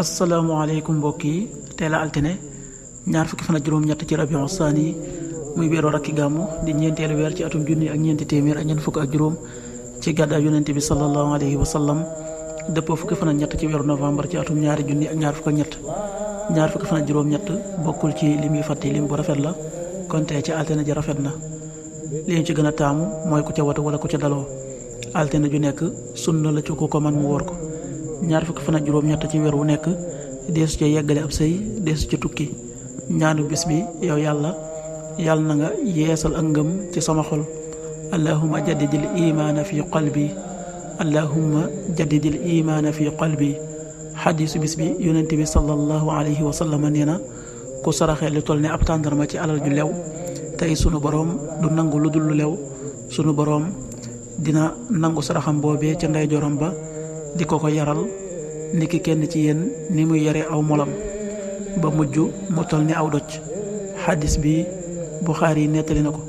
asalaamaaleykum mbokk yi tey la altine ñaar fukki fan ak juróom-ñett ci rabiu saani muy weeru rakki gàmmu di ñeenteelu weer ci atum junni ak ñeenti téeméer ak ñeent fukk ak juróom ci gàddaay yonente bi sallallahu alayhi wa sallam dëppoo fukki fan ak ñett ci weeru novembre ci atum ñaari junni ak ñaar fukk ak ñett ñaar fukki fan ak juróom-ñett bokkul ci lim yu fàtte lim bu rafet la kon tey ci altine ji rafet na li ñu ci gën a taamu mooy ku ca watu wala ku ca daloo altine ju nekk sunna la ci ku ko man mu wóor ko ñaar fukki fan ak juróom-ñett ci weer wu nekk deesu ca yeggale ab sëy deesu ca tukki ñaanu bis bi yow yàlla na nga yeesal ak ngëm ci sama xol allahumma jaddidil imaana fi qalbi allahumma jaddidil imaana fi qalbi xadiisu bis bi yonent bi sallallahu alayhi wa sallam nee na ku saraxee lu toll ne ab tàndarma ci alal ju lew tey sunu boroom du nangu lu dul lu lew sunu boroom dina nangu saraxam boobee ca ndeyjooram ba di ko yaral niki kenn ci yéen ni muy yare aw molam ba mujj mu tol ni aw doj xadis bi Buxaari yi nettali na ko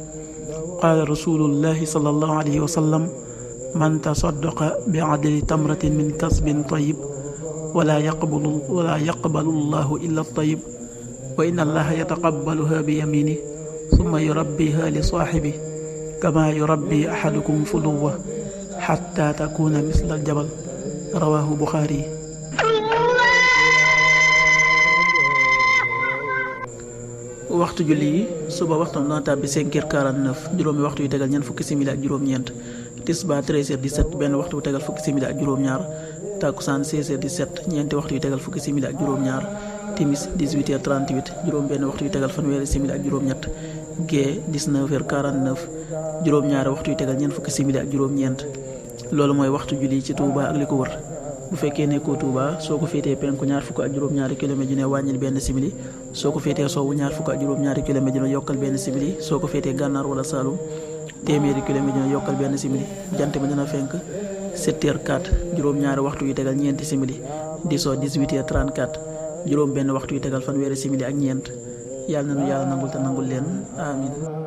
qaala rasulullahi sallallahu alayhi wa sallam man tasaddaqa bi adli tamratin min kasbin tayyib wala yaqbalu llahu illa tayyib wa inna allaha yataqabbaluha bi yaminihi summa yurabbiha li saaxibi kama yurabbi ahadukum fuluwa xatta takuna misla aljabal rawaahu Buxaari. waxtu julli yi suba waxtu dana tàbbi 5h49 juróomi waxtu yu tegal ñeent fukki simili ak juróom-ñeent tisbaar 13h17 benn waxtu bu tegal fukki simili ak juróom-ñaar takkusaan 16h17 ñeenti waxtu yu tegal fukki simili ak juróom-ñaar timis 18h38 juróom benn waxtu yu tegal fanweeri simili ak juróom-ñett gee 19h49 juróom-ñaari waxtu yu tegal ñeent fukki simili ak juróom-ñeent loolu mooy waxtu julli ci Touba ak li ko wër bu fekkee nekkoo Touba soo ko féetee penku ñaar fukk ak juróom-ñaari kilomètre ju ne wàññil benn simili soo ko féetee sowwu ñaar fukk ak juróom-ñaari kilomètre ju ne yokkal benn simili soo ko féetee gànnaar wala Saalum téeméeri kilomètre ju ne yokkal benn simili jant bi dina fenk 7h04 juróom-ñaari waxtu yu tegal ñeenti simili di soo 18h34 juróom benn waxtu yu tegal fanweeri simili ak ñeent yàlla na nu yàlla nangul te nangul leen amin